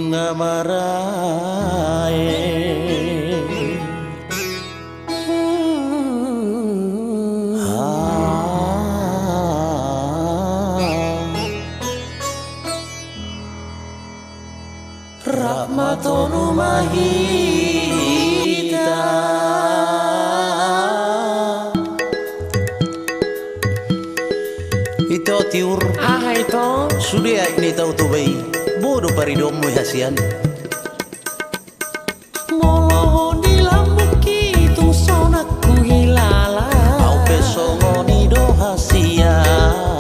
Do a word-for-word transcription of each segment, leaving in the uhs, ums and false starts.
Nga marae. Rap ma tolu ma hita. Ito tiur. Aha ito? Sude aek ni Tao Toba i. Bodo paridomu i hasian. Molo ho di lambungki tung sonang huhilala. Au pe songon i do hasian.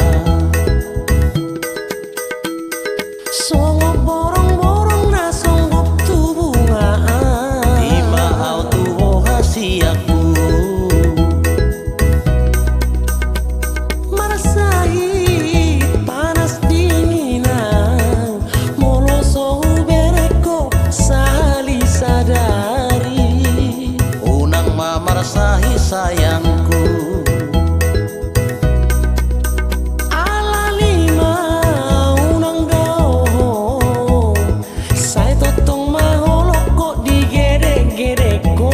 Songon borong-borong na songgop tu bunga. Ima au tu ho hasianku. Marsahit panas dingin au, molo so hubereng ho sahali sadari. Unang ma marsahit sayangku. Alani ma unang dao ho, sai tongtong ma holong ho digedek-gedek ho.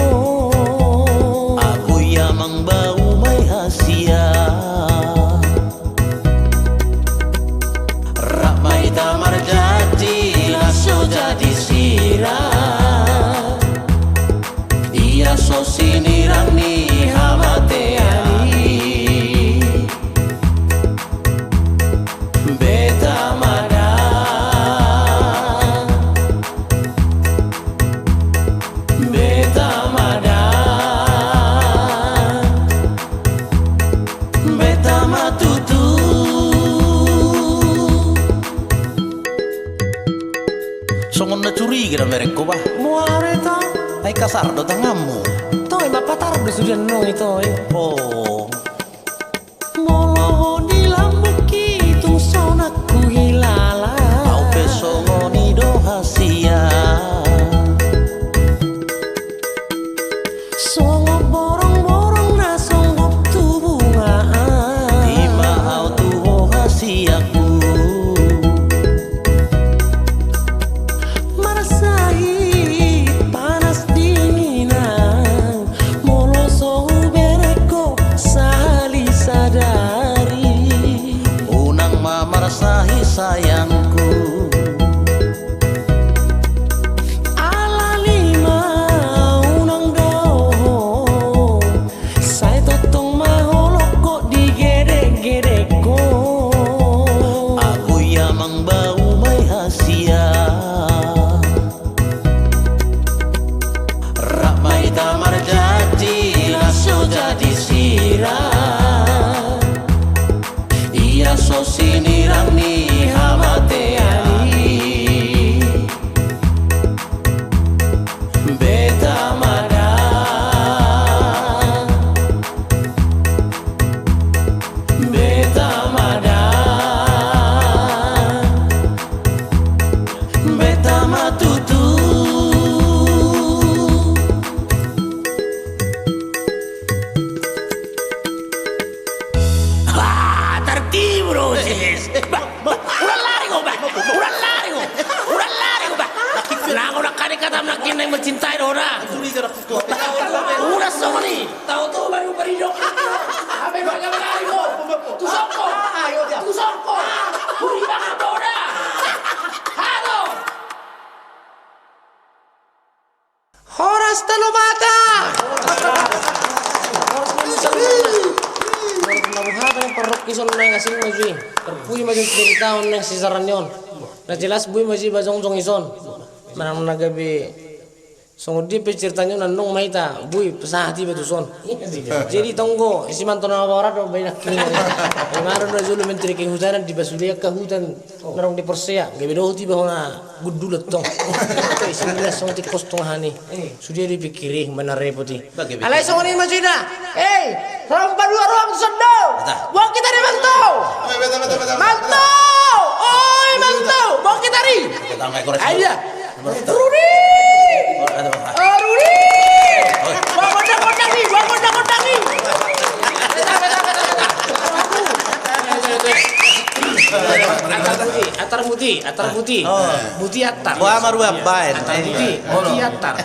Ahu i amang bau ma i hasian. Rap ma hita marjanji na so jadi sirang. Ia so sinirang ni hamatean i. Betama da. Betama da. Betama tutu. Songon na curiga na mereng ho bah. Muare to. Ai kasar do tanganmu. Toe ma patar do sude annon i toe. Oh. Molo ho di lambungki tung sonang huhilala. Au pe songon i do hasian. Songon borong-borong na songgop tu bunga. Ima au tu ho hasianku. Marsahit panas dingin au, molo so hubereng ho sahali sadari. Unang ma marsahit sayangku. Alani ma unang dao ho, sai tongtong ma holong ho digedek-gedek ho. Ahu i amang bau ma i hasian. Rap ma hita marjanji na so jadi sirang. Ia so sinirang ni hamatean i. Betama da. Betama da. Betama tutu. Ah, tartibu do, sis. Bah, bah, unang lari ho, bah. Unang lari ho. Unang lari ho, bah. Nang unang kade kata nangkin naeng mencintai do, nah. Unang songon i. Tao Toba do paridok. Hape baga lari ho. Tuson ho. Tuson ho. Huri baga boda. Halo. Horas tolu mata. Horas tolu mata. Horas tolu mata. Parroki son naeng asing ma jo i. Tarpuji ma jo cerita on naeng sisaran ni on. Na jelas boi ma jo i ba jongjong i son. Manang na gabe songon dia pe cerita ni on annon ma hita boi pasahat iba tu son. Jadi tonggo si manto na baorat do baenak kini. Ima do na jolo menteri kehutanan di basulian ka hutan. Na rong di Porsea, gabe dohot iba hona gundul tong. Isi milas songon tikus tong hami. Sude dipikiri mana repot i. Alai songon i ma jo ina. Hei, rampa dua ruang sondo. Boan hita ri manto. Manto. Oi manto, boan hita ri. Ai dia. Rudi. Rudi. Boan gondang-gondang i, boan gondang-gondang i. Attar muti, attar muti. Oh. Muti attar. Boha ma roha baen. Attar muti, muti attar.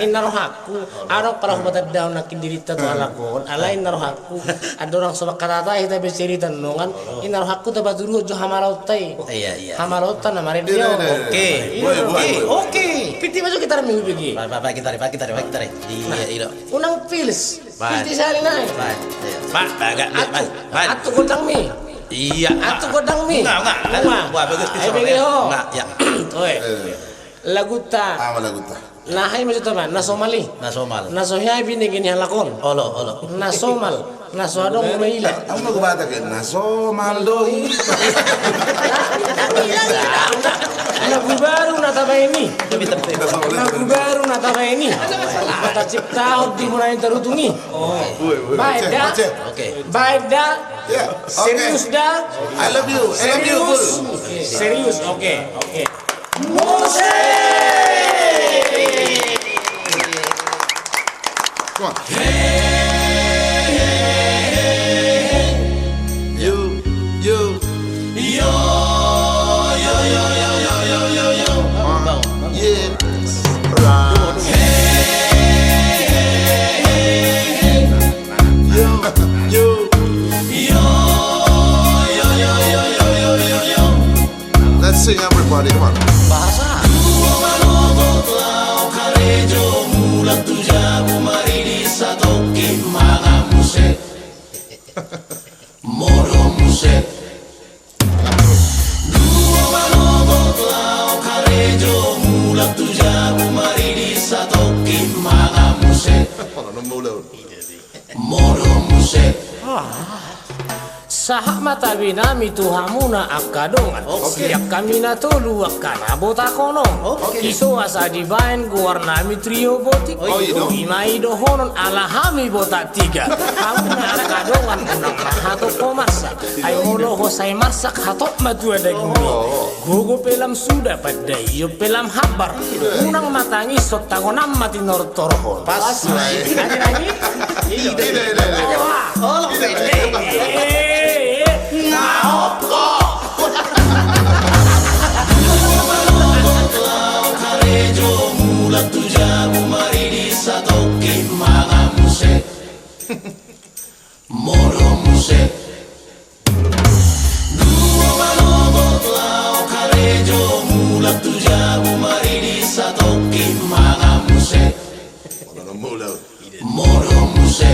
Inna rohangku, adong pala hupatandaon nangkin dirinta tu halak on, alai inna rohangku. Andorang so mangkatai hita be cerita nongan, inna rohangku tapatuduhon jo hamalaonta i. Iya, iya. Hamalaonta na marende. Oke. Oke. Pinti ma jo gitar mi hubege. Baen, baen, baen gitar, baen gitar, baen gitar. Iya, iya. Unang pils. Baen. Pils di sahali nai. Baen. Baen, baen, baen. Atu gondang mi. Iya. Atu gondang mi. Enggak, enggak. Enggak. Wah, bagus. Ai bege ho. Enggak, ya. Oe. Laguta. Aha laguta? Na hea i maksudta ma, na somal i. Na somal. Na so hea binege ni halak on. Olo, olo. Na somal. Na so adong mula ila. Au ma hubaen, na somal do i. Lagu baru na tabaen i. Lagu baru na tabaen i. Na taciptahon di mula ni tarutung i. Baen da. Oke. Baen da. Serius da. I love you. I love you. Serius. Oke, oke. Musik. Come on. You, you. Yo, yo, yo. Yeah. Right. Yo, yo. Yo, yo, yo. Let's sing, everybody, come on. Bahasa. Dua manogot laho karejo, mulak tu jabu, maridi satongkin mangan muse. Modom muse. Dua manogot laho karejo, mulak tu jabu, maridi satongkin mangan muse. Modom muse. Sahat ma tabe nami tu hamuna angka dongan. Oke. Sian hami na tolu angka na botak onom. Oke. Iso asa dibaen goar nami Trio Botik. Oh, iya dong. I ma i dohonon ala hami botak tiga. Hamuna angka dongan unang ma hatop ho marsak. Ai molo ho sai marsak hatop ma tutu dagingmi. Oh. Gogo pe lam suda, pandahion pe lam hambar. Unang ma tangishon, tangonan ma tinortorhon. Pas. Ate Rangi. Ida, ida, ida. Ate Wa. Olo. Ida, ida. Eh, eh, eh. Ngaok ho. Dua manogot laho karejo, mulak tu jabu, maridi satongkin mangan muse. Modom muse. Dua manogot laho karejo, mulak tu jabu, maridi satongkin mangan muse. Modom muse.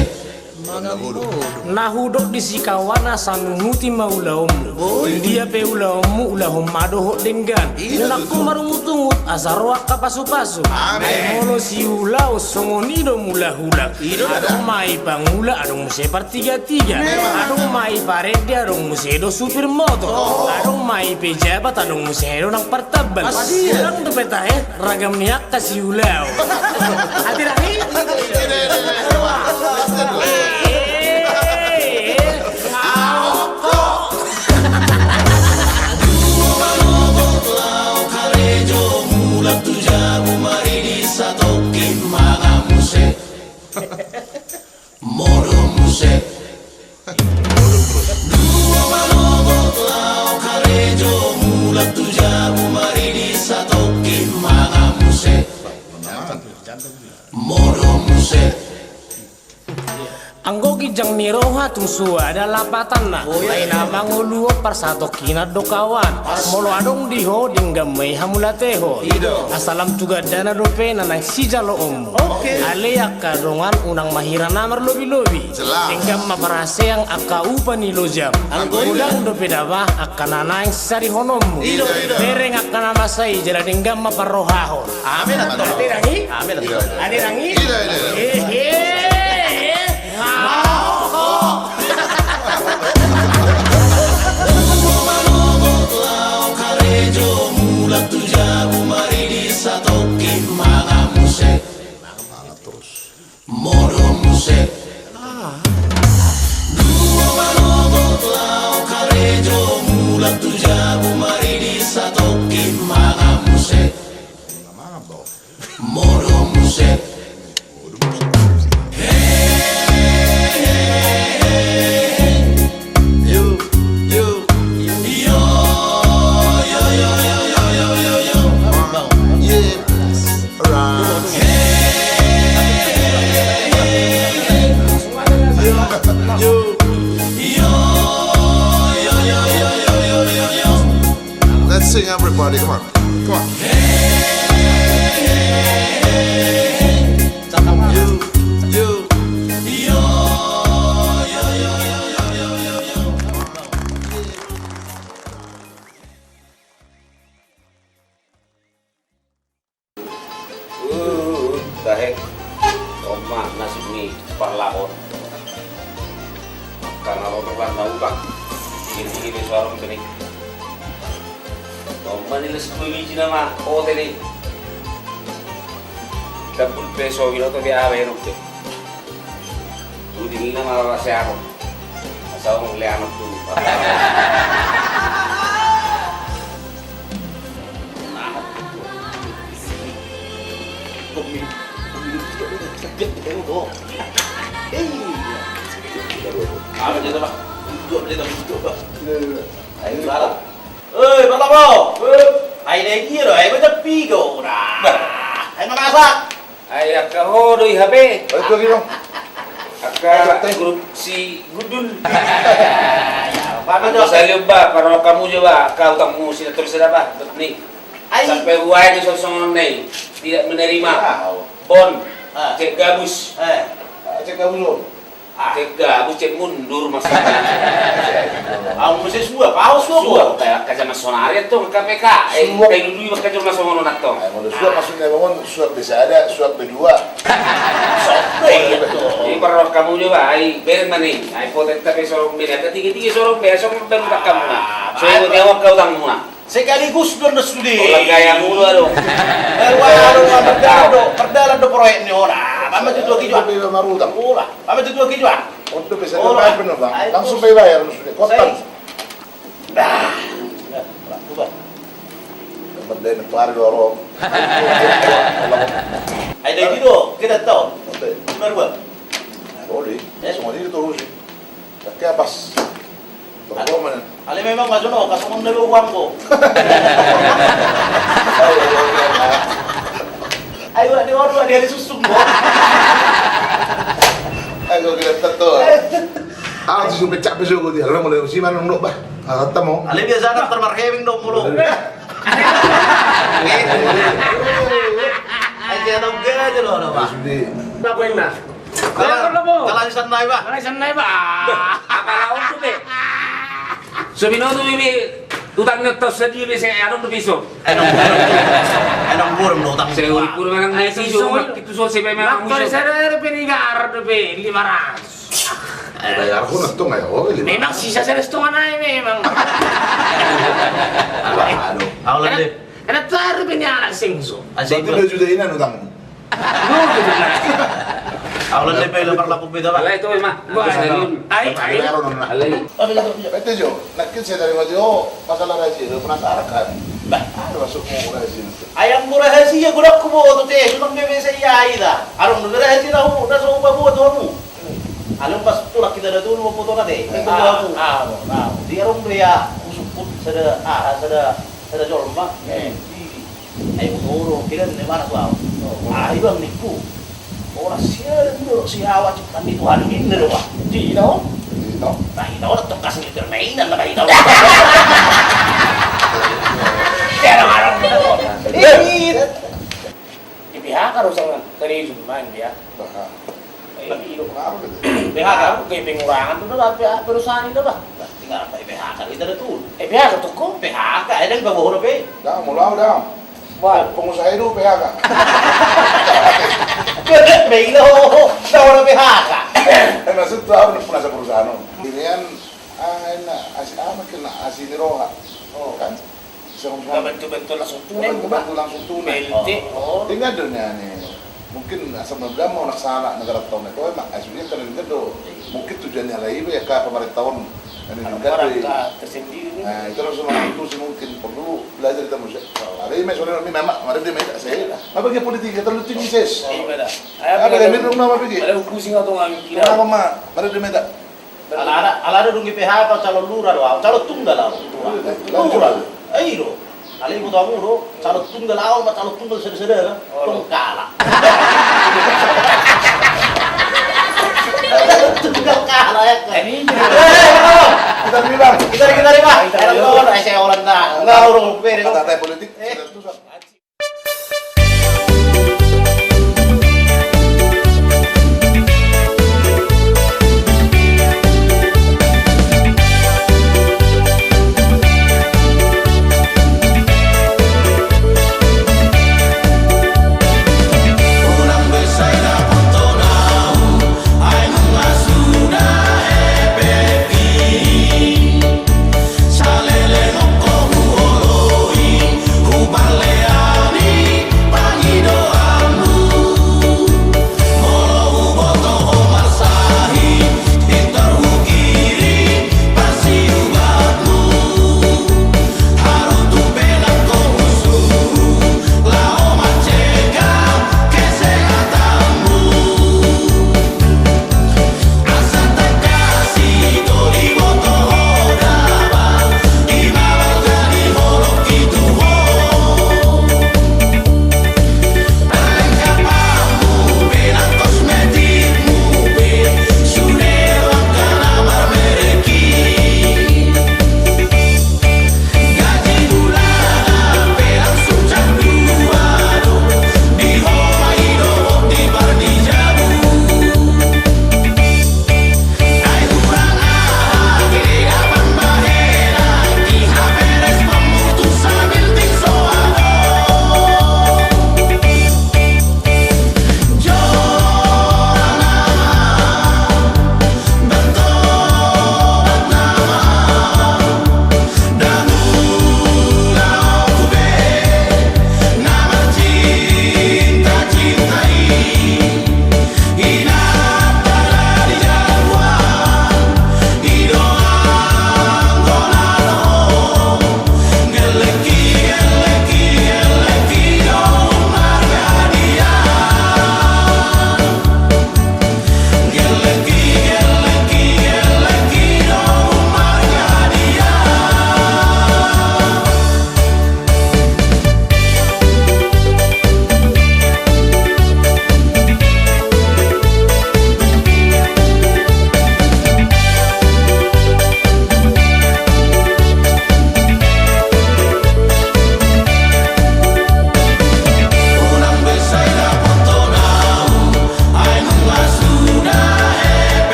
Na hudok di si kawan, asa nunguti ma ulaonmu. Dia pe ulaonmu, ulahon ma dohot denggan. Unang ho marungutungut asa ro angka pasupasu. Amin. Ai molo siulaon songon i do mulak. Adong ma i pangula, adong muse partigatiga. Adong ma i parende, adong muse do supir motor. Adong ma i pejabat, adong muse do nang partambal. Unang dope tahe ragam ni angka siulaon. Ate Rangi. Dua manogot laho karejo, mulak tu jabu, maridi satongkin mangan muse. Modom muse. Dua manogot laho karejo, mulak tu jabu, maridi satongkin mangan muse. Modom muse. Anggo ginjang ni roha tung so ada lapatanna. Ai na mangolu on parsatongkinan do kawan. Molo adong di ho denggan ma i hamuliatehon. Asa lam tu gandana dope na naeng sijaloonmu. Ale angka dongan, unang ma hira na marlobilobi. Denggan ma parhaseang angka upa ni lojam. Godang dope daba angka na naeng sisarihononmu. Bereng angka na masa i jala denggan ma parrohahon. Amin. Ate Rangi. Amin. Ate Rangi. Dua manogot laho karejo, mulak tu jabu, maridi satongkin mangan muse. Modom muse. Dua manogot laho karejo, mulak tu jabu, maridi satongkin mangan muse. Modom muse. Come on, come on, come on. You, you. Uh, tahe. On ma nasib ni parlahon. Angka na ro do na utang. Tingki-tingki pe so adong be ni. On ma nilas dua biji nama hotel i. Tambul pe so binoto be aha bahenon pe. Rudin i nama rasa adong. Asa on leanon tu. Oi, Bang Labo. Ai na i dia do, ai macam pigo ora. Ai mamasak. Ai angka ho do i hape. Angka grup si Gundul. Angka salion ba, parrohahon hamu jo ba angka utangmu, sina torus sada ba, ni. Sampe uae do songon songon na i, tidak menerima. Bon, cek gabus. Cek gabus on. Cek gabus, cek mundur maksudna. Au muse suap, au suap. Suap, kayak angka jaman sonari antong, angka P K. Eh, suap. Kayak dulu angka jaman songon on antong. Ai molo suap maksudna, Bang, on suap be sada, suap be dua. Suap be, iya, tuh. Jadi parrohahon hamu jo ba, ai bereng ma ni. Ai potetta pe so adong be, angka tingki-tingki so adong be, so berutang hamu na. So berutang hamu angka utangmu na. Sekaligus do na sude. Olah gaya mulu, aduh. Baru, aduh, mardalan do, mardalan do proyek ni on. Apa maju tuak ijo? Marutang. Olah, apa maju tuak ijo? Untuk bisa terbayar, Bang. Langsung bayar, sude. Kotang. Dah. Coba. Mending tuari dorong. Ai, dari itu kita tahu. Baru, Bang. Boleh. Semua ini terus. Tapi apa? Performa. Ale memang maksudna, kasongon na lo uang ko. Ayo, ada orang, ada susu ko. Ayo, kita teto. Aku susu pecak pesu ko dia. Lo mulai usi mana nunduk bah. Kata mau. Ale biasa nak termarheming dong mulu. Ayo, dia dong gede lo, lo, Pak. Sudah. Apa yang nak? Kalah, kalah di sana, Pak. Kalah di sana, Pak. Apa lawan tu, Pak? So binoto be utang ni on, tau sadia be, sai adong dope ison. Adong burung. Adong burung do utang. Sai urip burung manang na ison. Itu so sai pe manang ison. Sada dope ni gar dope lima ratus. Bayar ho na tong ayo. Memang sisa sada setengah nai memang. Aduh. Alah deh. Karena taruh pe ni anak singso. Asing dua juta ini utang. Au lan lepe lo parlapuk beta, Pak. Alai tu, Mak. Ai, ai. Alai. Bete jo, nangkin saya dari mati, oh, masalah rahasia, lo penasaran kan? Bah, ada masuk mau rahasia. Ayam murah rahasia, gua dak kubo tu te, cuma bebe saya ida. Arung dulu rahasia tahu, dah so babu tu kamu. Alung pas tulak kita dah dulu foto nanti. Itu babu. Ah, ah. Dia rung dia, kusukut sada, ah, sada, sada jolma. Ai molo kira ni mana tu au. Ah, iba ningku. Ora sia do si awa cuman ni Tuhan ini do bah. Tidak. Tidak. Nah, ina ora tekas ni permainan lah ina. Tidak ada malam. Di P H K do sangan. Tadi cuma dia. P H K, ke pengurangan tu dah, P H K perusahaan itu bah. Tinggal apa P H K itu dah tu. Eh, P H K tu ko? P H K, ada di bawah P. Dah, mulai dah. Wah, pengusaha itu P H K. Beda, beda. Dah orang P H K. Eh, maksud tu apa, pengusaha perusahaan? Ini kan, ah, enak, asi, ah, makin asi ni roha. Oh. Kan? Bantu-bantu langsung tunai. Bantu-bantu langsung tunai. B L T. Oh. Tinggal dunia ni. Mungkin asal mula mau nak sana negara tahun itu emang aslinya kan ini do. Mungkin tujuannya lah ibu ya ke pemerintah tahun ini juga do. Nah, itu langsung langsung sih mungkin perlu belajar kita mesti. Ada ini soalnya ini memang ada di meja saya. Apa dia politik kita lu tinggi ses. Apa dia minum nama pergi? Ada pusing atau nggak mikir? Kenapa mah? Ada di meja. Alana, alana dung di P H K au calon lurah do au, calon tunggal au. Lurah. Eh, i do. Alai ibu tamu do, calon tunggal au, ma calon tunggal sada-sada, tong kalah. Calon tunggal kalah. Kita dulu, Bang. Kita, kita, Bang. Kita dulu. Ayo, saya orang tak. Nggak, orang beda. Kata-kata politik.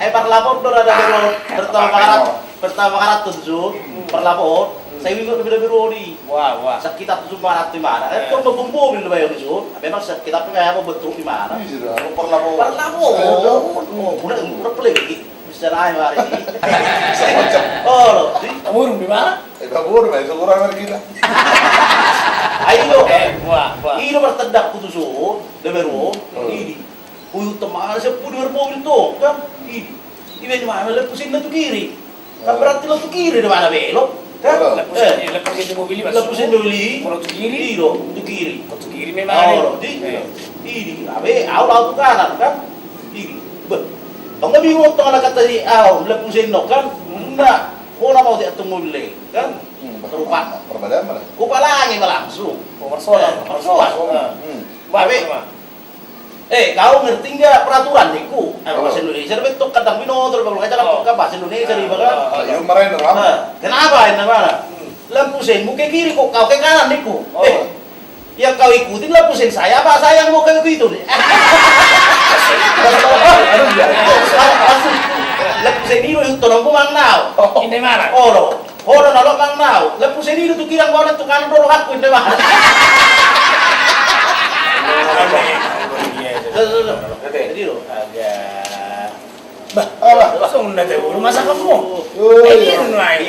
Eh, parlapor do, rada bertolak. Pertama kali tu sun, parlapon, sai uingot do beru on i. Wah, wah. Sakitab tu sun manat di mana. Eh, tong mamboan mobil do bayo di sun. Memang sakitab pe memang betul di mana. Iya, sudah. Parlapon. Parlapon. Saya tahu. Oh, udah, udah play lagi. Bisa naik hari ini. Semacam. Oh, lo, di. Kamu di mana? Eh, kamu di mana? Sekurang dari kita. Ayo. Eh, wah, wah. Ino martandangku tu sun, di beru on. Hmm. Ini. Huihut ma, sepuluh di beru mobil tu, kan? Ini. Iba di mana? Lampu senna tu kiri. Kan berarti lo tu kiri do mana belok, kan? Lampu sen, lampu sen mobil i, lampu sen mobil i. Kalau tu kiri? Iyo, tu kiri. Kalau tu kiri memang. Oh, di. Ini, abe, au lao tu kanan, kan? Ini. Beh. Tong na bingung tong anak kata si, au, lampu sen no, kan? Nah, kau nama utik atau mobil, kan? Rupa. Perbedaan mana? Kupalangi ma langsung. Oh, marsoal. Marsoal. Abe. Eh, kau ngerti nggak peraturan ningku? Eh, bahasa Indonesia, tapi tong kadang binoto, bahasa Indonesia di bagas. Ayo, marahin orang. Kenapa ini mana? Lampu sen mu ke kiri kok, kau ke kanan ningku. Eh, yang kau ikutin lampu sen saya apa saya yang mau kau ikutin? Lampu sen ini itu tolong ku mangnau. Ini mana? Oh, lo. Holan na lo mangnau, lampu sen i do tu kiri, anggo na tu kanan do rohangku, inda ba. Jadi lo. Bah, songon na tabo rumah sakit mu.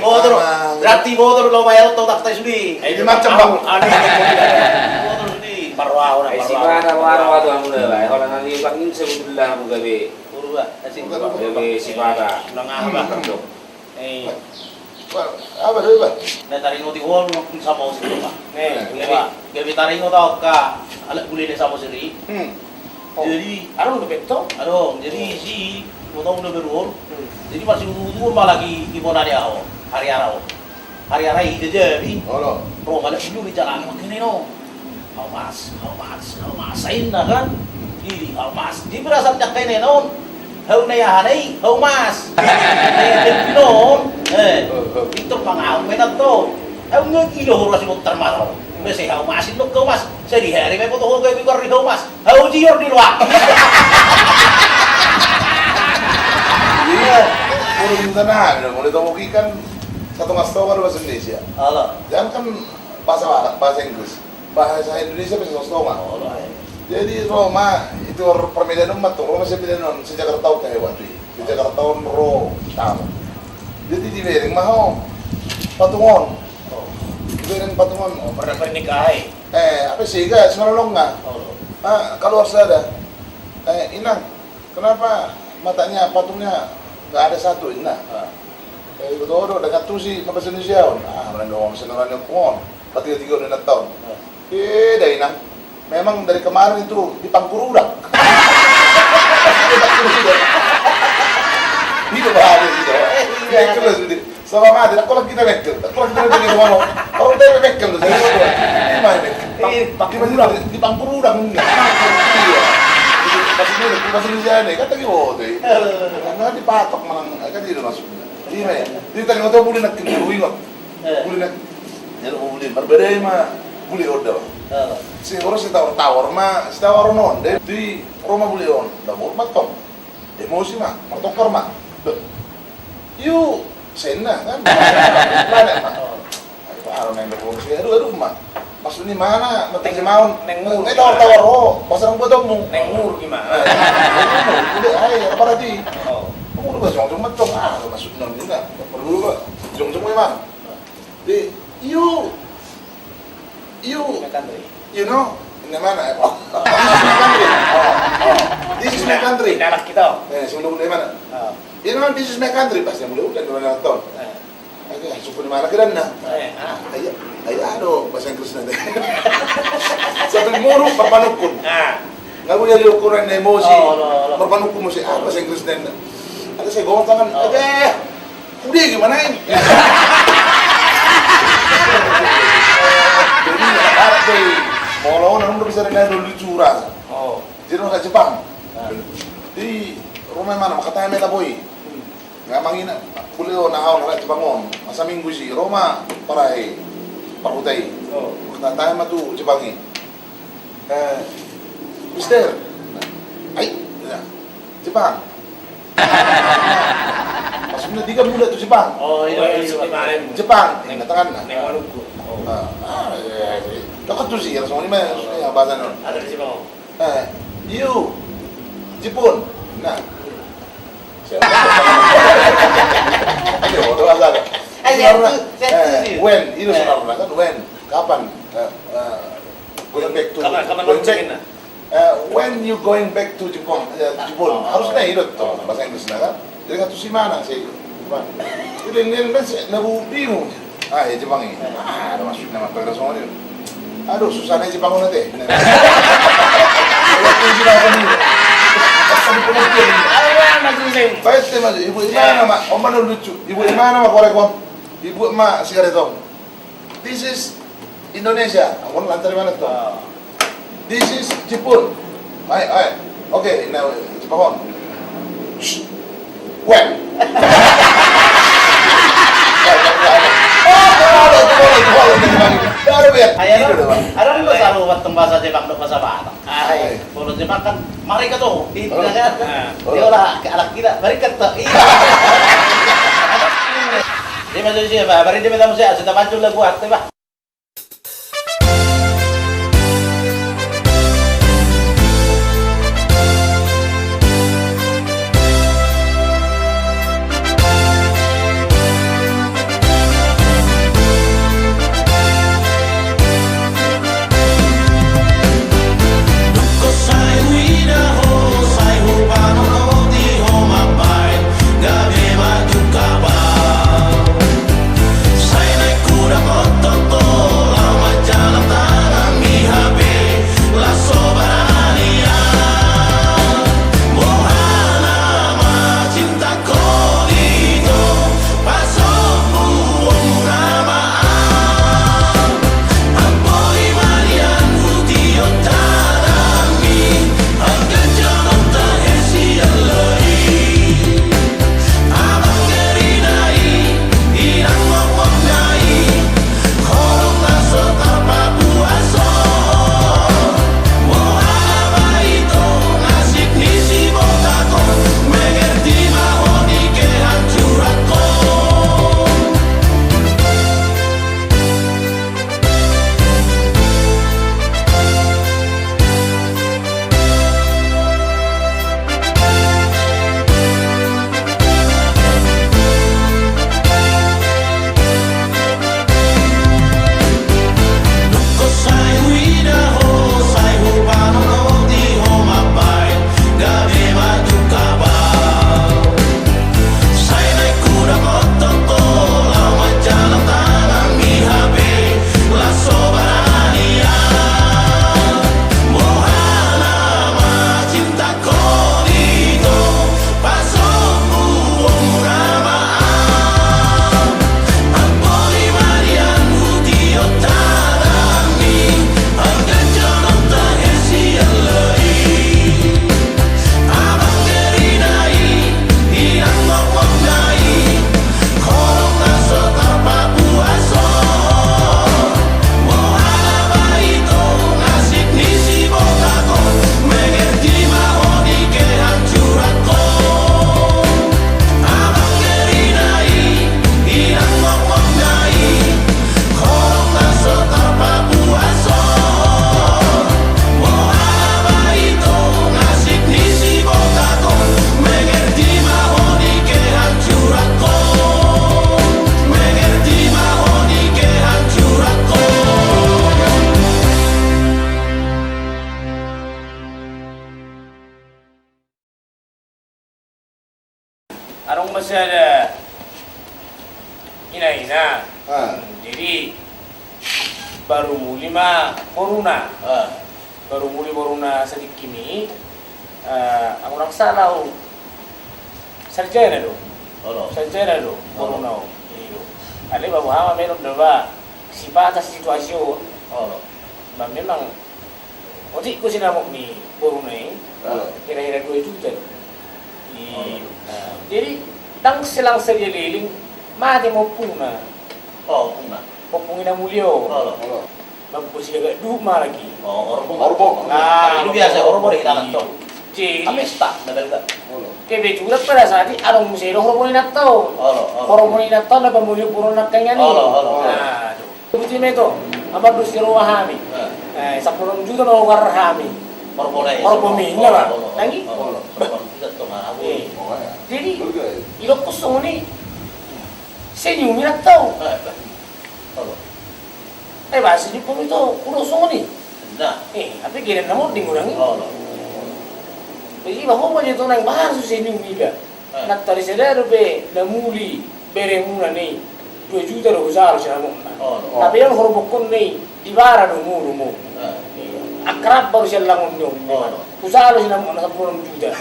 Botor, berarti botor lo bayar otak tai sudi. Ini macam bang. Botor sudi. Parwau na. Sipata parwau tu amu na ba. Holan na ni bang ini sebetulnya amu gabe. Gabe sipata. Nang aha ba? Eh. Bah, apa do, bah? Na taringot i ho, Samosir, bah. Eh, gabe taringot au angka anak bule ni Samosir i. Jadi adong do beto? Adong, jadi si, motong do beru on. Jadi masih utuutu ma lagi ibona ni ahu, hariara on. Hariara i jajabi. Ro ma anak bule i jalang ma kene no. Hau mas, hau mas, hau mas, sai inna kan? Ini hau mas. Di perasaan jangkai nena on. Hau na i aha na i, hau mas. Nena on. Eh, pintor pangaum menan to. Hau nge gilo horo asi botar maro. Mese hau mas, indok hau mas. Sai di hari me foto ho gabe gor di hau mas. Hau jior di luar. Iya. Molo minta na, molo tomoki kan satonga-satonga do bahasa Indonesia. Alah. Jangan kan bahasa Batak, bahasa Inggris. Bahasa Indonesia pe satonga-satonga. Jadi ro ma, itu perbedaan on ma tu, ro ma sian perbedaan on, sian Jakarta on tahe waktu i. Sian Jakarta on ro tamu. Jadi dibereng ma ho patung on. Dibereng patung on. Pernah pernikahi. Eh, apa sih, gak, semalolong nggak? Ah, kalau harus ada. Eh, Inang, kenapa matanya patungnya nggak ada satu, Inang? Eh, betul, udah nggak tuh sih, apa sih, ah, orang doang, orang yang pohon. Patiga-tiga udah nonton. Eh, dah, Inang. Memang dari kemarin itu di Pangkurudak. Itu bahaya gitu. Iya, jelas gitu. Sama mati, aku lagi kita mekel. Aku lagi kita mekel sama lo. Orang dia mekel tuh, saya tahu. Ini main mekel. Di Pangkurudak. Di Pangkurudak. Iya. Maksudnya, maksudnya saya nih, kata gitu. Karena dipatok malah, kan gitu maksudnya. Iya, ya. Jadi tadi ngoto bule nak kena ingot. Bule nak. Jadi bule marbadai ma bule on da. Si orang si tawar-tawar ma, si tawar on da. Di rumah bule on. Da bot matong. Emosi ma, martongkar ma. Yu, senna kan. Lada ma. Aduh, aduh, aduh, ma. Maksudnya mana? Matang si maun. Neng mur. Eh, tawar-tawar, oh, pasang buat omong. Neng mur gimana? Udah, ayo, apa tadi? Oh. Kamu udah jongjong matong. Ah, maksudnya ini nggak perlu, Pak. Jongjong memang. Di, you, you, you know, ini mana? Eh, oh. This is my country. Ini anak kita. Eh, sebelum di mana? You know, this is my country. Pas yang mulai udah di mana nonton. Ayo, suku di mana kira na? Ayo, ayo, aduh, bahasa Inggris nanti. Satu muru, papanukun. Nggak boleh ada ukuran emosi. Papanukun mesti, ah, bahasa Inggris nanti. Ada saya bawa tangan, ada. Udah gimana ini? Jadi, harap deh. Mau lawan, orang bisa dengan dulu curang. Jadi, orang Jepang. Di rumah mana? Makatanya meta boy. Nga mangina, bule on, aha on, halak Jepang on. Masa minggu si Roma, parahe, parhuta i. Makatanya ma tu Jepang i. Eh, Mister. Ai, ya. Jepang. Pas Na, dia kan mulak tu Jepang. Oh, iya, iya, iya. Jepang, na tanganna. Neng Maluku. Oh. Ah, ah, iya, iya. Dekat tu si, langsung lima, ya, bahasa non. Ada di Jepang. Eh, you, Jepun. Nah. Siapa? Ayo, udah agak. Ayo, siapa? Siapa, eh, sih? When, itu, eh, sebenarnya kan when. Kapan? Eh, eh, going back to, kapan, kapan going back? Eh, when you going back to Jepang? Eh, Jepang. Oh. Harusnya itu tuh, bahasa Inggris lah kan. Jadi kan tu si mana sih? Jepang. Jadi ini kan si, na bu bingung. Ah, ya Jepang ini. Ah, ada maksudnya apa, ada soalnya. Aduh, susah nih Jepang nanti. Waktu Jepang ini. Apa di pengertian ini? Apa yang maksudnya? Baik, tema ibu imana, Mak? Om mana lucu? Ibu imana, Mak, korek, Om? Ibu, Mak, sigaret, Om. This is Indonesia. Amun lancar di mana tuh? Ah. This is Jepun. Hai, hai. Oke, now Jepang. Shh. Well. Ayah, ada nggak saru buat bahasa Jepang, bahasa Batak? Ah, iya. Kalau Jepang kan, mari ke tuh, di, oh, kan? Ah. Dia olah ke anak kita, mari ke tuh. Iya. Dia masuk sini, Pak. Mari dia minta musik, sudah maju lagu arti, Pak. Adong ma sada ina-ina. Ah. Hmm, jadi baru muli ma boruna. Ah. Baru muli boruna sadikini. Eh, anggo ndang sala au, sarjana do. Olo. Sarjana do, olo, boruna on. Iyo. Alai ba boha ma, memang da ba sipata situasi on. Olo. Ba memang otik do sinamot ni boruna i. Ah. Hira-hira dua juta do. Iyo. Olo. Nah, jadi ndang selang sadia leleng mate ma ompungna. Oh, ompungna. Ompung i na mulia on. Olo. Olo. Mambosi gagak duhut ma lagi. Oh, orbong. Orbong. Nah, itu biasa, orbong di tangan, iyo, tong. Jadi, amesta na balga. Olo. Kebetulan pada saat i adong muse do horbo ni inanta on. Olo, olo. Horbo ni inanta on na pamulion boru nangkaningan i. Olo, olo, olo. Aduh. Boti ma i tu, amang dos di roha hami. Eh. Eh, sampulu onom juta ma hugoar hami. Horbo ni i. Horbo ni i, inna ma. Olo, olo. Nang i? Olo, olo. Sampulu onom juta tu ma. Eh. Jadi, idok ho songon i. Senyum inanta on. Eh, bah. Olo. Eh, bah, senyum ho i tu, udah songon i. Nah. Eh, tapi giliran na mording godang i. Olo. Jadi, bah, ho ma dia tu nang bah, harus senyum iba. Eh. Nantoari sada dope na muli beremuna i, dua juta do hujalo sinamotna. Oh, oh. Tapi on horbo on i, di bara do muru mu. Eh. Akrab baru sian langon ni on. Oh. Hujalo sinamotna sampulu onom juta.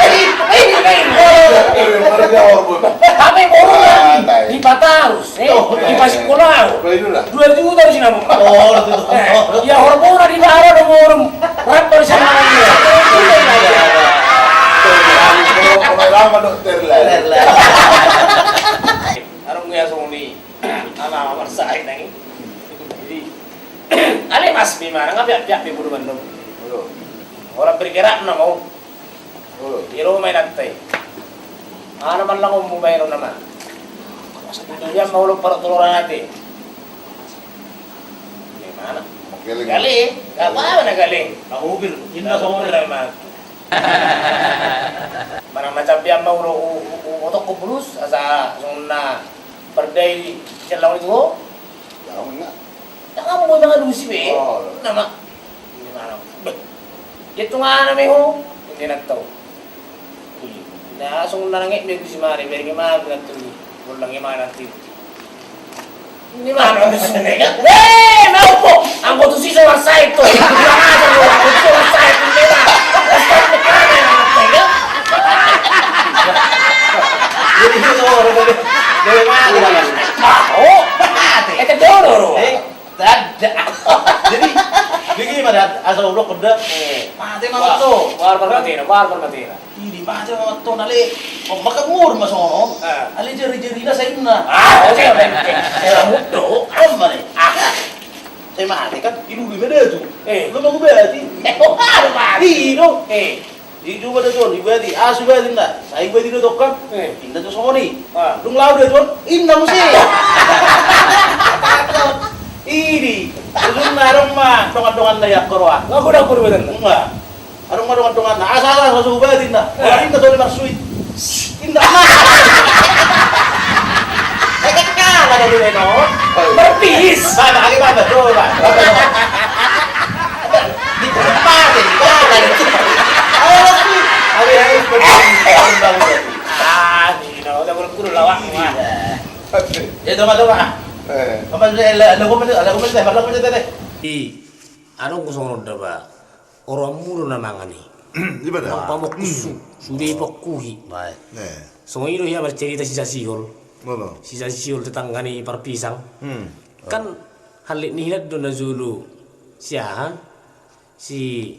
Eh, eh, eh, eh. Tapi boru di Patarus. Eh, oh, di Pasikolaho. Dua juta do sinamotna. Oh, dua juta. Eh, ia horbona di bara do borum. Rap baru sama dia. Pemain lama dokter lah. Arung ya songoni. Ama ama sai nangi. Jadi, ale mas bima nang apiak-piak di bulu bandung. Orang bergerak nama. Di rumah nanti. Ana man langon mu baen nama. Dia mau lo parut toloran ate. Di mana? Gale. Gale. Apa mana gale? Tahu bil. Inna somo bil. Mana macam dia mau lo otok ko bulus asa sona pardai sian langon itu. Jangan mau jangan lusi be. Nama. Di mana? Beh. Dia tu ngana me ho. Ini nak tahu. Na songon na nanget be gusi mare berge ma be nanti. Bolang e ma nanti. Ini mana gusi ne kan? Eh, mau po. Anggo tu sisa marsai tu. Kurang ajar lo, anggo tu sisa marsai tu. Jadi itu orang dari mana? Oh, mate. Eh, kedoro lo. Tidak. Jadi, bagaimana asal ublok kuda? Eh. Mate ma to. Bar bar mate na, bar bar mate na. Ini mate ma to nale. Oh, maka mur ma sono. Ah. Ale jari-jari na sainna. Ah, oke, oke, oke. Era mudo. Amma ne. Ah. Saya mate kan, ini udah beda tu. Eh. Lo mau berarti? Eh, oh, mate. Ih, dong. Eh. Di coba da tuan, ibati, ah, subati na. Sai ibati do tokkan. Eh. Inna tu songoni. Ah. Dung lau da tuan, inna muse. Ini. Dung na adong ma dongan-dongan na iak koroa. Nggak kuda kuda badan. Enggak. Adong ma dongan-dongan na. Asa asa so subati na. Eh. Orang inna tuan marsui. Inna. Eh, kekal ada dulu no. Berpis. Mana lagi mana tuh, Pak? Di tempat ini, ada di tempat. Ayo, Pi. Ayo, ayo, seperti ini. Ah, ini, no, udah buru-buru lawak, wah. Ya, coba, coba. Eh. Apa, eh, la-, lagu apa, lagu apa, lagu apa, deh? I, anu, ku songon on da, ba. Oroanmu do na mangan i. Di mana? Pamokku su, sude i pokkuhi. Baik. Eh. Songon i do hea marcerita si Sasihol. Mana? Si Sasihol tetangga ni Parpisang. Hmm. Kan hallet ni hinan do na jolo si aha, si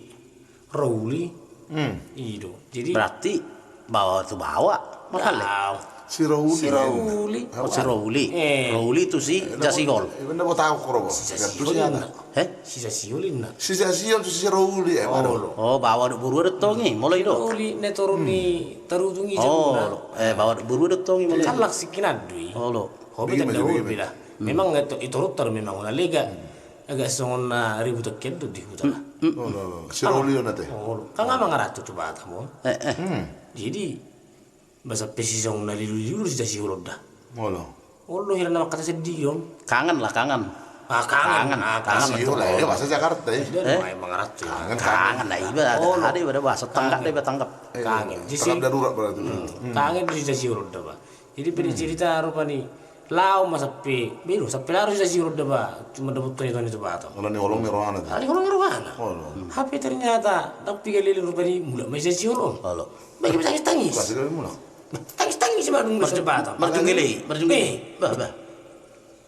Rauli. Hmm. I do. Jadi berarti baoa tu baoa. Marhallet. Si Rauli. Si Rauli. Oh, si Rauli. Eh. Rauli tu si Jasihol. Iba na botauk robo. Si Jasihol inna. Eh? Si Jasihol inna. Si Jasihol tu si Rauli, eh, baoa. Oh, baoa dohot borua do tong i, molo i do. Rauli na toru ni Tarujung i jabuna. Oh, eh, baoa dohot borua do tong i, molo i. Kan langsik hinan do i. Olo. Hobi tanda hobi lah. Memang i toru taru memang ona lega. Agak songon na ribut akan tu di huta. Hmm, hmm, hmm. Oh, lo, lo. Si Rauli on ate. Oh, lo. Kan nga mangaratu tu Batam on. Eh, eh. Hmm. Jadi, ba sampe si songon na lilu-lilu si Jasihol on da. Oh, lo. Oh, lo, hira na mangkatai sandiri on. Kangen lah, kangen. Ah, kangen. Kangen. Ah, kangen. Sihol lah, ya, bahasa Jakarta, ya. Jadi, eh? Mangaratu. Kangen, kangen. Kangen lah, iba ada, oh, lo, ada iba ada bahasa tanggap, kangen. Iba tanggap. Eh, kangen. Tanggap darurat berarti. Hmm. Hmm. Kangen si Jasihol on da, ba. Jadi, pe dicerita rupani, lao ma sampe, belu, sampe lao si Jasihol on da, ba, cuma dapothon i tu Batam. Ala ni holong ni rohana tu. Ala ni holong ni rohana. Oh, lo. Hape ternyata, ndang piga leleng rupani, mulak ma si Jasihol on. Oh, lo. Bagi tangis-tangis. Tangis-tangis ma dung di Batam. Marjunggeli, marjunggeli. Bah, bah.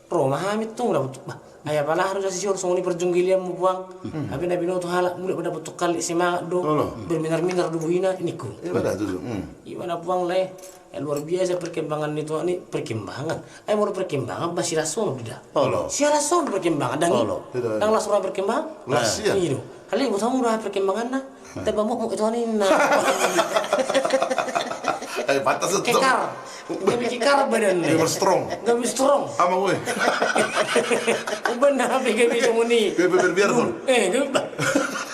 Ro ma hami tong dapothon, bah. Ai apala harus si Jasihol songon i parjunggelianmu, Puang. Hmm. Hape na binoto halak, mulak ma dapothon halak semangat do. Berminar-minar do bohina, ningku. Iba na, Puang, le. Luar biasa perkembangan ni tua ni, perkembangan. Ai molo perkembangan, ba silas on do da. Olo. Silas on perkembangan, ndang i? Olo. Ndang las roha perkembangan? Las, iya. I do. Alai boto hamu roha perkembanganna. Tamba mokmok i tua ninna. Eh, pantas tu. Kekar. Gabe kekar badanna. Gabe strong. Gabe strong. Ama gue. Umbahen na gabe songon i. Gabe berbiar, Bang. Eh, gabe.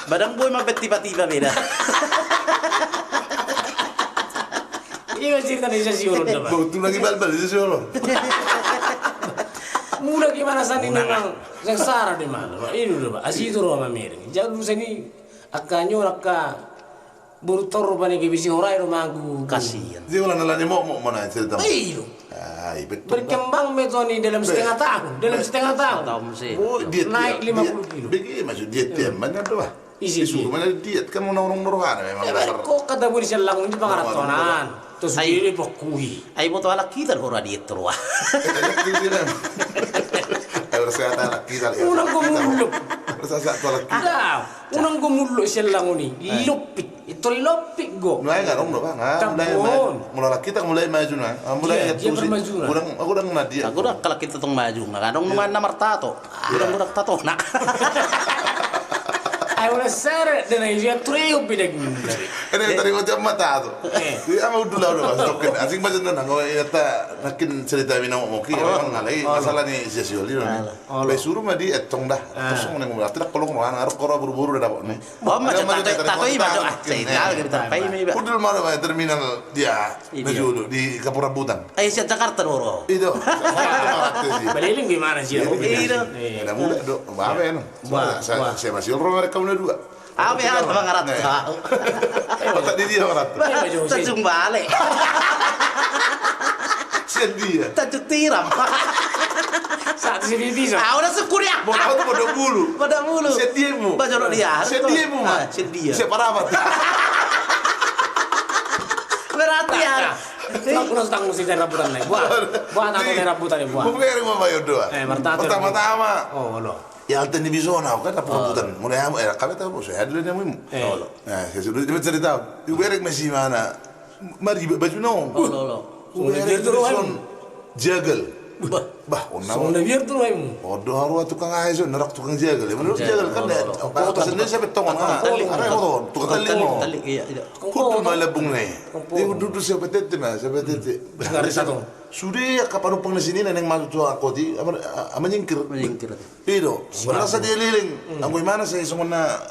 Badan gue ma tiba-tiba beda. Ima cerita ni Sasiolon da, Bang. Bang, tu lagi balbal di Sasiolon. Mulak i ma na sani memang sengsara do i ma. I do da, Bang. Asi tu roha mamereng. Jalu sani angka nyo, angka boru tor rupani gabe sihora i do manggu. Kasian. Dia ulang nalani mokmok mana cerita. I do. Ai, betul. Berkembang ma i tua ni dalam setengah tahun, dalam setengah tahun. Setengah tahun sih. Oh, dia naik lima puluh kilo. Bege maksud dia tiap mana do, Bang? Isi dia. Mana diet kan, mau nongkrong rohana memang dasar. Kok kata bodi sian langun di pangarantoan. Terus dia dipokui. Ai boto halak hita do roha diet roha. Ai bersehatan halak hita. Unang gomuluk. Bersehatan halak hita. Unang gomuluk sian langun i. Lopik. Itu lopik go. Mulai ngarong do, Bang. Mulai maju. Mulai halak hita mulai maju na. Mulai dia bermaju na. Kurang, aku kurang na dia. Aku kurang halak hita tong maju. Ngarong nungan na martato. Godang-godang tatona. Ai ula seret dana isi aturi ubi daging. Ene tadi macam mata tu. Di ama udu lau do, Mas. Asing macam nana nggo, iya ta nakin cerita mina moki. Ngalai masalah ni Sasiolon. Be suru ma di etong da. Kosong nang berarti dak kolong rohana, ngarok koro buru-buru da dapot ni. Bom macam tato i ma do. Udul ma do terminal dia. Di Kampung Rambutan. Ai sian Jakarta do ro. I do. Baliling gimana sih? I do. Ada muda do. Babe no. Saya masih ro mereka udah dua. Abe ada mangarat. Otak di dia mangarat. Tanjung Balai. Sian dia. Tanjung Tiram. Satu sini bisa. Ah, udah syukur ya. Mau tahu tuh pada bulu. Pada bulu. Sian dia mu. Sian dia mu. Sian dia. Siapa rapat? Berarti ya. Aku nang tanggung si daerah rambutan nih. Buah. Buah tanggung daerah rambutan nih, buah. Buah yang mau bayar doa. Pertama-tama. Oh, lo. Ya alten di bisona kan apa rambutan. Mulai amu eh kami tahu saya dulu nih amu. Nah, saya sudah cerita. Iberek masih mana? Mari baju nong. Iberek bison. Jagal. Bah, onna. Songon na biar tu rohaimu. Odo haru tukang ahe so, narak tukang jagal. Menurut jagal kan ya. Kota sendiri sampai tongon. Tukang tali. Tukang tali. Kumpul ma labung ne. Dia ududu siapa tete ma, siapa tete. Sude angka panumpang na sini neng maju tu angkoti, ama nyingkir. Menyingkir. Ido. Merasa dia liling. Anggo imana saya songon na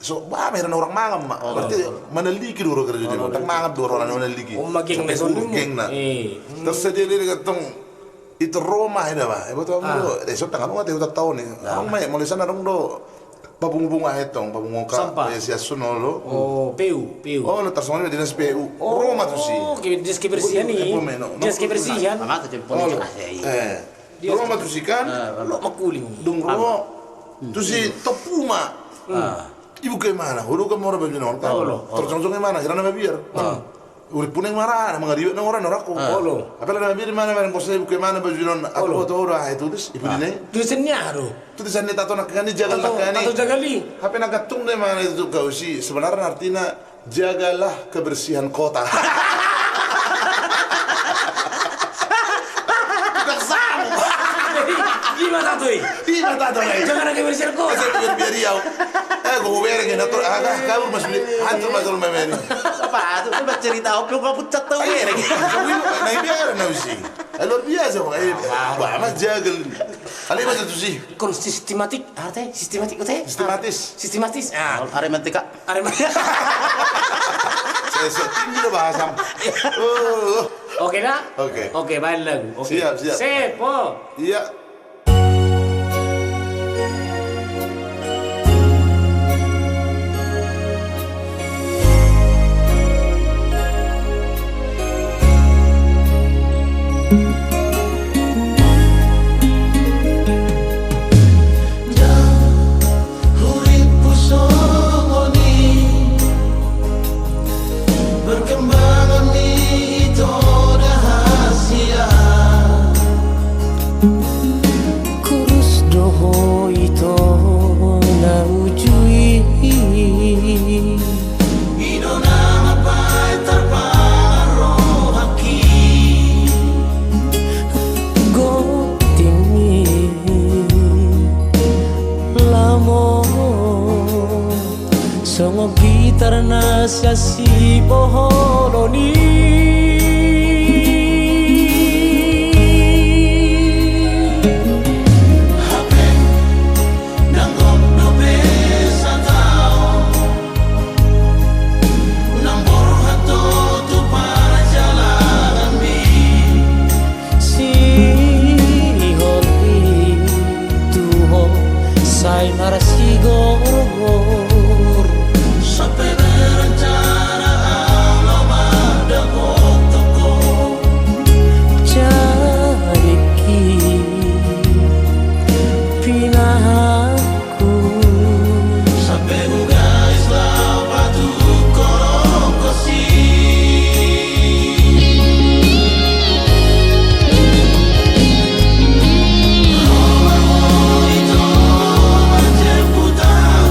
So, bah, mehera na orang mangan ma. Berarti manaliki do ro kerja dia. Orang mangan do ro na manaliki. Oh, mageng na songon geng na. Terus sadia dia dengan tong itu Roma heda bah. Ibu tu amu do. Eh, so tangan rumah teh utak tahu nih. Orang mai mulai sana dong do. Papung bunga hetong, papung bunga. Sampah. Eh, si asun lo. Oh, P U, P U. Oh, lo tarsongon dinas P U. Roma tu si. Oh, dinas kebersihan nih. Dinas kebersihan. Mama tu jempol. Eh. Roma tu si kan. Lo makuling. Dong ro. Tu si topu ma. Ibu ke mana? Hulu ke mora baju nol kan. Terjong-jong ke mana? Hirana mabiar. Urip puneng marana mangariwet na orang norakku. Apela na mabiar di mana mana bosna ibu ke mana baju nol. Aku foto udah itu tulis ibu di ne. Tulisannya aduh. Tulisannya tato nak kan di jagal nak kan. Tato jagal i. Hape na gantung de mana itu kau si sebenarnya artinya Jagalah kebersihan kota. Tukang sapu. Ima tato i. Ima tato i. Jagalah kebersihan kota. Biar dia. Eh, gue bereng ini atur ah kabur mas beli. Antur mas rumah meni. Apa tuh? Coba cerita opo gue pucat tau bereng. Nah biar na usi. Eh, luar biasa kok. Eh, bah mas jagal. Ale mas itu sih. Kon sistematik, arte sistematik ute. Sistematis. Sistematis. Ah. Are mantika. Arema. Saya tinggi lo bahasa. Oke dah. Oke. Oke, baik lagu. Oke. Siap, siap. Sepo. Iya. Perkembangan ni ito da hasia. Dongan gitar na sian sipoholon i. Hape ndang gok dope sataon, ndang borhat ho tu parjalananmi. Sihol i tu ho sai marsigorgor. Sampe berencana au laho mandapothon ho. Jadi pinahanku. Sampe hugais laho patungkoronkonsi. Ro ma ho ito marjemput au.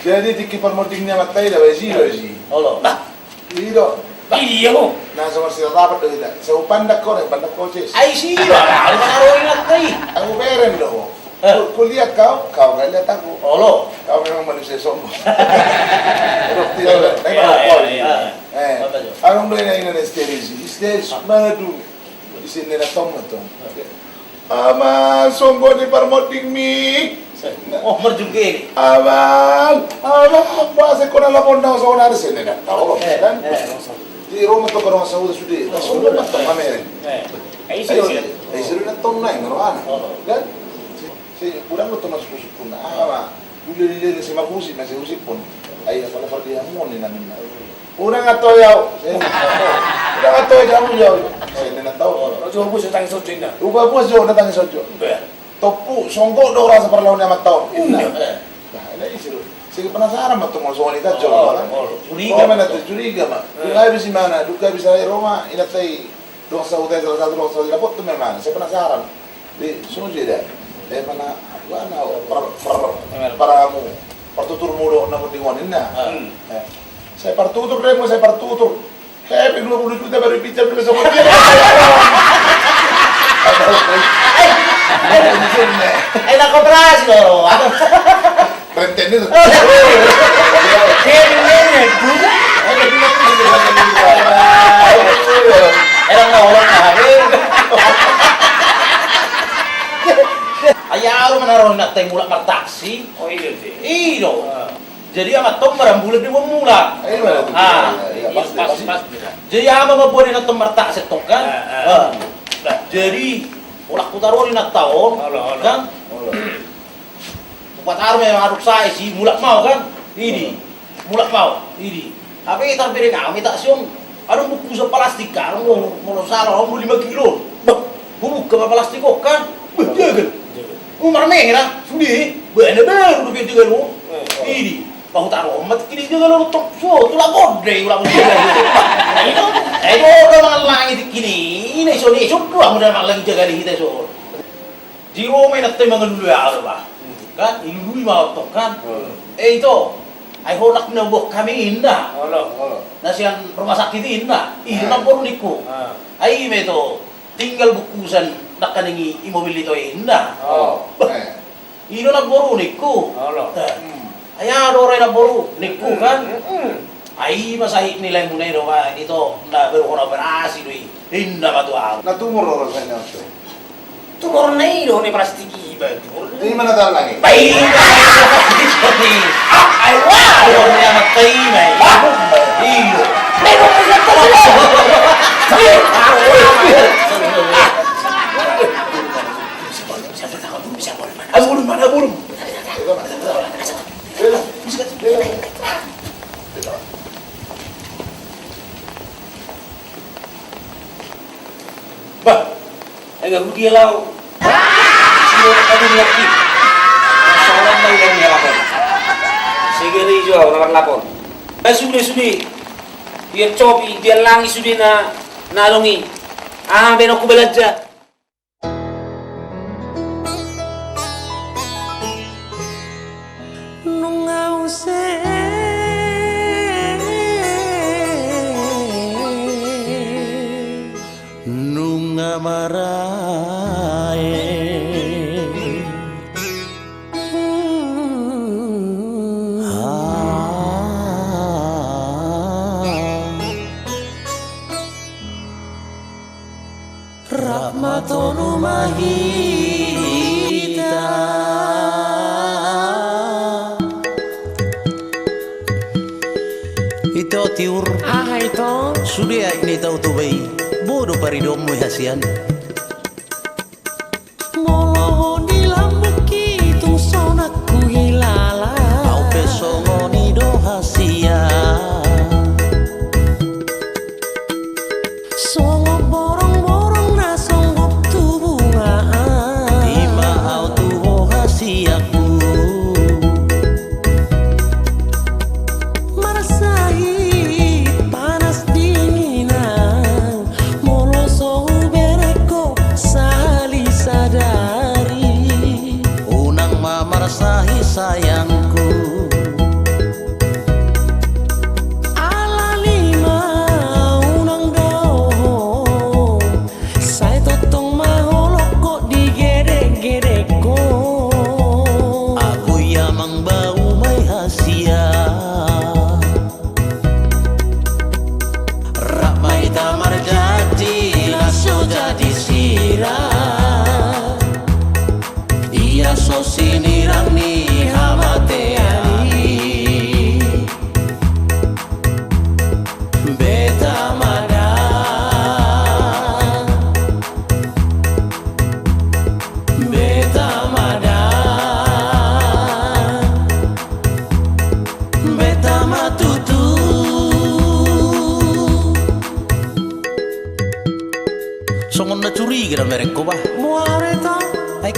Jadi tingki parmonding ni amanta i da, ba isi do isi. Olo. Bah. Isi do. Bah, isi do. Na so marsirarapan do hita. Sai hupandak ho, na hupandak ho, ces. Ai isi do, ala, ala manaro inanta i. Aku beren do ho. Eh. Ku, kulihat kau, kau nggak lihat aku. Olo. Kau memang manusia sombong. Rok tidak ada. Iya, iya, iya. Eh. Adong do ina, ina na isteri, isteri, madu. Isi ni na tong, tong. Oke. Amang, songgop ni parmondingmi. Oh, marjuge ni. Amang, amang, boasa ingkon na lapon na songon ari senen na tau, kan? Jadi ro ma tong, ro ma sahuta sude. Songgop ma tong, amang. Eh, isi do. Isi do na tong, nai naro ana. Kan? Si, si, kurang do tong na suku-suku na. Amang. Dulu lele si makusi, masih usiphon. Ai, apala pardiamuon ni naminna. Unang antoi au. Unang antoi jamu jau. Sai na tau. Ro jo buas jo tangis ojo inna. Ro jo buas jo na tangis ojo. Tompu songgop do rasa parlahon ni amanta on. Inna. Nah, ina isi do. Sai penasaran ma tong molo songon i kan jo. Curiga ma. Curiga ma. Dung habis i mana? Dung habis i ro ma inanta i. Dongan sahuta i, salah satu dongan sahuta i, dapot tu memang, sai penasaran. Di, songon i da. Di mana, mana, par, par, par hamu, partuturmu do na mundingon inna. Sai partutur do hamu, sai partutur. Hape dua puluh juta baru dipinjam, dua puluh juta. Ai, ai, ai, na koperasi do. Renten itu. Dia dulunya, dulu. Orang orang habis. Ai au do manaro inanta i mulak martaksi. Oh, iya, iya. Iya do. Jadi amanta on marambula di bulan mulak. Iya, iya, pasti, pasti. Jadi aha ma mamboan inanta on martaksi tong kan? Jadi mulak hutaruhon inanta on kan? Hutaruhon ma adong sae si mulak ma au kan? Idi. Mulak ma au, idi. Hape tarbereng au ma taksi on. Adong bungkusan plastik kan, molo, molo sala on do lima kilo. Bah, hubuka ma plastik on kan? Bah, jagal. Marmehe na sude. Bah, na baru dope jagal on. Idi. Bah, hutaruhon ma tingki di jagal on tong. So, tulak gonde, tulak gonde. Ai do, do mangallangi tingki i. Ina ison, ison do hamu da mangallangi jagal i hita ison. Di ro ma inanta i mangalului au do bah. Kan, ilului ma au tong kan. Eh, ito. Ai holan na huboan hami inna. Na sian rumah sakit inna. I do namboru ningku. Ai i ma ito. Tinggal bungkusan nangkaning i, i mobil ito inna. Bah. I do namboru ningku. Ai aha do ro i namboru ningku kan. Ai i ma sahit ni lae muna i do bah, ito na baru hona operasi do i. Inna ma tu au. Na tumor do rasanya tu. Tumor na i do ni plastik i bah. Di mana dalam lagi? Bah, i do. Ah, ai wah. Tumor ni amanta i ma i. I do. Abulum, mana abulum? Bah, ai gabu dia lau. Sio tadi lihat ki. Masalah mai dan dia lapor. Segera ijo au lapor lapor. Bah, sude sude. Biar copi, biar langi sude na, na longi. Ah, benok ku belanja. Nunga use, nunga marae. Rap ma tolu ma hita. Ito tiur. Aha ito? Sude aek ni Tao Toba i. Bodo paridomu hasian. Molo ho di lambungki tung sonang huhilala. Au pe songon i do hasian. Songon borong-borong na songgop tu bunga. I ma au tu ho hasianku. Marsahit panas dingin au, molo so hubereng ho sahali sadari. Unang ma marsahit sayangku.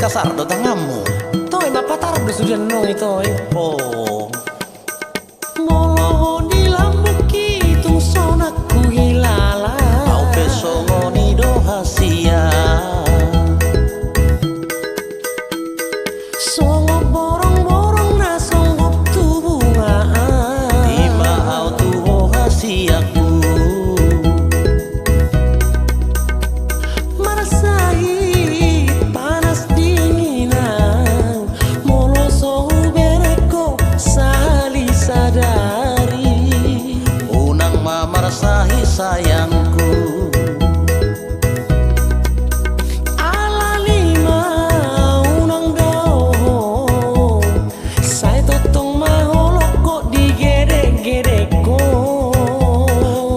Patar do tanganmu. Toe ma patar do sude annon i toe. Oh. Molo ho di lambungki tung sonang huhilala. Au pe songon i do hasian. Songon borong-borong na songgop tu bunga. Ima au tu ho hasianku. Marsahi panas dingin nang, molo so hubereng ho sahali sadari. Unang ma marsahi sayangku. Alani ma unang dao ho, sai tongtong ma holong ho digedek-gedek ho.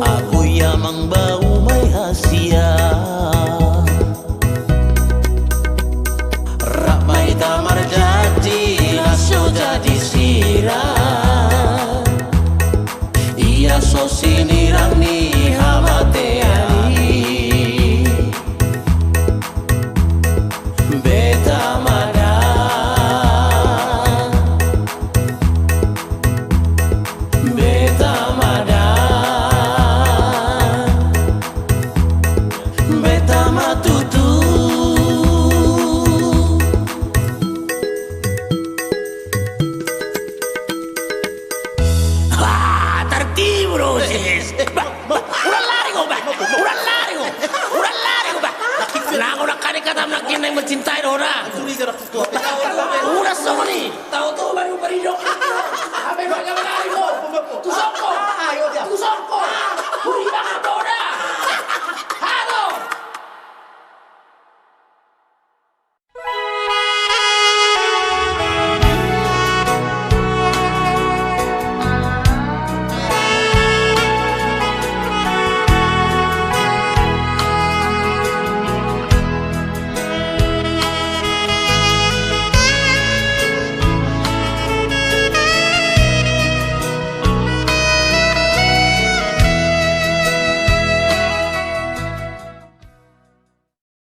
Aku i amang bau ma i hasian. Rap ma hita marjanji na so jadi sirang. Ia so sinirang ni hamatean i. Beta ma da. Beta ma da. Beta ma tutu. Ah, tartibu do, Sis. Bah, bah, urang lari ho, bah. Urang lari ho. Urang lari ho, bah. Nang unang kade kata menang kina mencintai do, nah. Urang songon i.